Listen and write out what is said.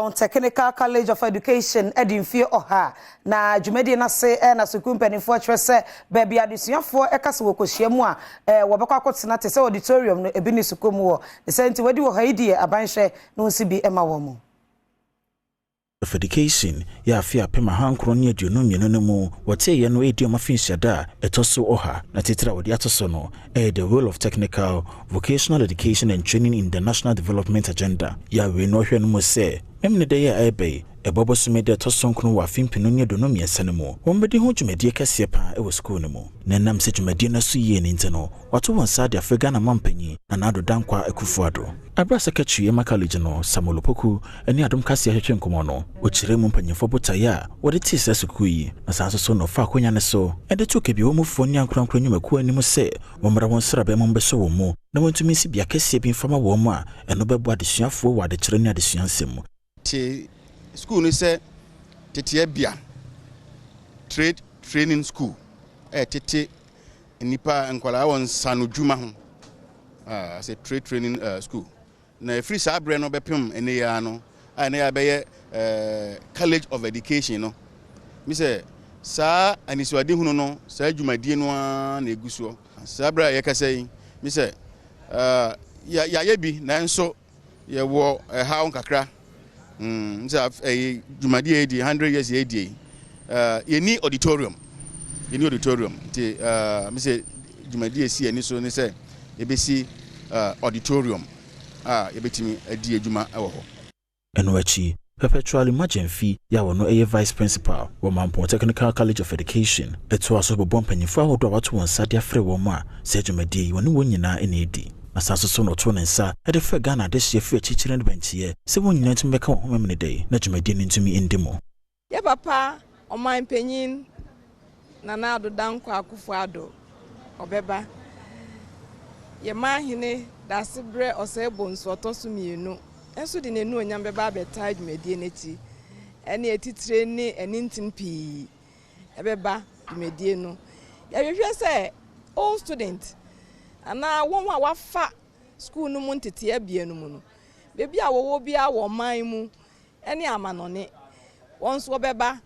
Mampong Technical College of Education adi mfie 100, na dwumadie no ase na sukuu mpanimfoɔ kyerɛ sɛ baabi adesuafoɔ ɛka sɛ wɔkɔhyia mu a wɔbɛkɔ akɔtena te sɛ auditorium no ebi ne sukuu mu wɔ ne sɛ nti wɔadi wɔ ha yi deɛ, abanhwɛ na wɔnsi bi ma wɔn mu. Of Education yɛ afe 1922 no mu wɔteeɛ no ɛredi ɔma afirinhyia a ɛtɔ so 100, na titire a wɔde ato so no ɛyɛ "The Role of Technical Vocational Education and Training in the National Development Agenda". Yɛ awei no ɔhwɛ no mu sɛ Memeneda yi a ɛreba yi, ɛbɔ bosome da ɛtɔ so 9 wɔ afe 2023 no mu, wɔn bɛdi ho dwumadie kɛseɛ paa ɛwɔ sukuu no mu. Na ɛnam sɛ dwumadie no so yie ne nti no, wato wɔn nsa de afrɛ Ghana mampanyin Nana Addo Dankwa Akufo-Addo. Abere a secretary ɛma college no, Samuel Opoku, ne Adom Kaseɛ ahwehwɛ nkɔmmɔ no, ɔkyerɛ mu mpanyimfoɔ botaeɛ a wɔde tee saa sukuu yi, na saa nso so na ɔfa akonnwa no so ɛde to kebi mufoɔ ne ankorankora nnwumakuo anim sɛ wɔmmra wɔn srabɛn mu mbɛsɔ wɔn mu na wɔntumi nsi bea kɛseɛ bi mfama wɔn mu a ɛno bɛboa adesuafoɔ wɔ adekyerɛ ne adesua nsɛm mu. Te school no sɛ teteɛ bea, trade training school, ɛyɛ tete nipa nkwadaa wɔ nsanodwuma ho sɛ trade training school. Na ɛfiri saa berɛ no bɛpem ɛnɛ yi ara no a ɛnɛ yɛ bɛyɛ College of Education no, mi sɛ saa anisoadehunu no, saa dwumadie no ara na ɛgu soɔ. Saa berɛ a yɛkasa yi, mi sɛ yɛayɛ bi, nanso yɛwɔ ɛhaw nkakra sɛ ɛyɛ dwumadie yɛ di 100 years yɛ die, yɛni auditorium, yɛni auditorium. Nti mi sɛ dwumadie esi ani so ne sɛ yɛbɛsi auditorium a yɛbɛtumi adi adwuma wɔ hɔ. Ɛno akyi, Perpetual Magyamfi yɛ a wɔno ɛyɛ vice principal wɔ Mampɔn Technical College of Education ɛtoa so bɔbɔ mpanyimfoɔ ahodoɔ a wato wɔn nsa de afrɛ wɔn mu a sɛ dwumadie yi wɔne wɔn nyinaa ɛna ɛdi. Na saa nso so na ɔtoo ne nsa ɛde frɛ Ghana adehyeɛ firi akyirikyiri no bɛnteɛ sɛ wɔn nyinaa ntumi bɛka wɔn ho Memeneda yi na dwumadie no ntumi ndi mu. Yɛ papa ɔman panyin Nana Addo Dankwa Akufo Addo ɔbɛba. Yɛ mahene Daasebrɛ Ɔsɛe Bonsu ɔtɔ so mmienu nso de n'anu onyam bɛba abɛtaa dwumadie n'akyi, ɛne atitire ne ɛne ntin pii ɛbɛba dwumadie no. Yɛhwehwɛ sɛ old student anaa wɔn a wafa school no mu ntete abien no mu no, beebi a wɔwɔ biara wɔ ɔman mu ɛne amanɔne, wɔn nso wɔbɛba.